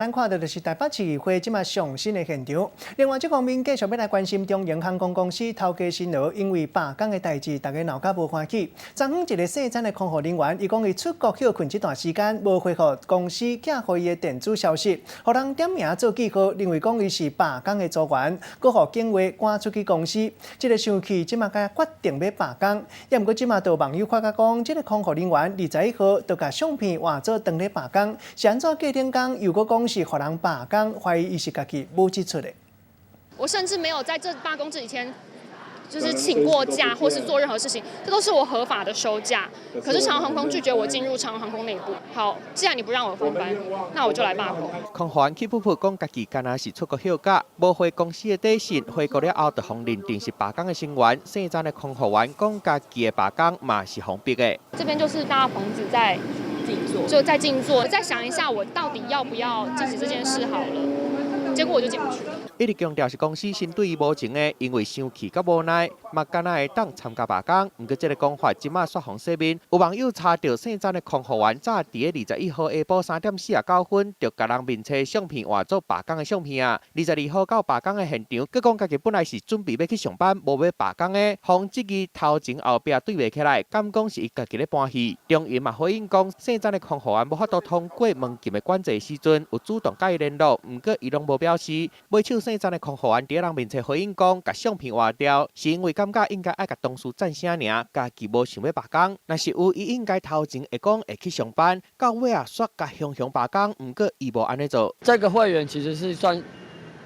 咱看到就是台北市議會這馬上新的現場。另外，這方面繼續欲來關心中營航空公司頭家辛勞，因為罷工的代誌，大家鬧甲無歡喜。昨昏一个姓曾的空服人員，伊講伊出國歇睏這段時間，無回覆公司寄予伊的電子消息，予人點名做記號，認為講伊是罷工的組員，閣予警衛趕出去公司。這个生氣，這馬才決定欲罷工。也毋過這馬就有網友發覺講，這个空服人員21號就共相片換做當咧罷工，是按怎過頂工又閣講是予人罷工，懷疑伊是家己舞織出的。我甚至沒有在這罷工這幾天，就是請過假或是做任何事情，這都是我合法的休假。可是長榮航空拒絕我進入長榮航空內部。好，既然你不讓我航班，那我就來罷工。空服員氣噗噗講，家己敢若是出國休假，無回公司的短信，回國了後就予認定是罷工的成員。姓曾的空服員講，家己的罷工嘛是予逼的。這邊就是大棚子在靜坐，就在靜坐，再想一下我到底要不要進行這件事好了。結果我就進不去了。一直強調是公司先對伊無情的，因為生氣佮無奈，嘛敢若會當參加罷工。毋過這个講法這馬煞予洗面，有網友查著姓曾的空服員早佇咧21號下晡3點49分，就共人面冊相片換做罷工的相片啊。22號到罷工的現場，閣講家己本來是準備欲去上班，無欲罷工的，予質疑頭前後壁對袂起來，敢講是伊家己咧搬戲。中營嘛回應講，姓曾的空服員無法度通過門禁的管制時陣，有主動佮伊聯絡，毋過伊攏無表示。尾手姓曾的空服員佇人面前回應講，共相片換掉，是因為感覺應該愛共同事讚聲爾，家己無想欲罷工。若是有，伊應該頭前會講會去上班，到尾仔煞共雄雄罷工，毋過伊無按呢做。這個會員其實是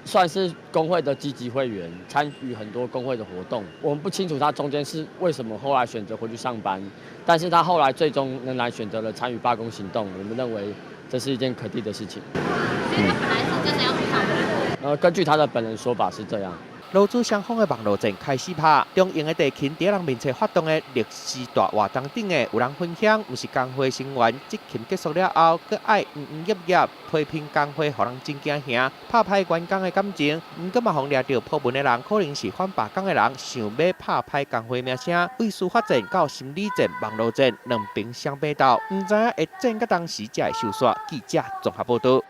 算是工會的積極會員，參與很多工會的活動。我們不清楚他中間是為什麼後來選擇回去上班，但是他後來最終仍然選擇了參與罷工行動。我們認為這是一件可敬的事情。所以他本來是真的要去上班。根據他的本人說法是這樣。勞資雙方的網路戰開始拍，中營的地勤佇人面前發動的歷史大活動頂的，有人分享，毋是工會成員執勤結束了後，閣愛營營業業批評工會，予人真驚嚇，拍歹員工的感情。毋過嘛，予掠著 po 文的人，可能是反罷工的人，想欲拍歹工會名聲，對司法戰到心理戰、網路戰，兩邊相爭鬥，毋知影會戰到當時才會收煞。記者綜合報導。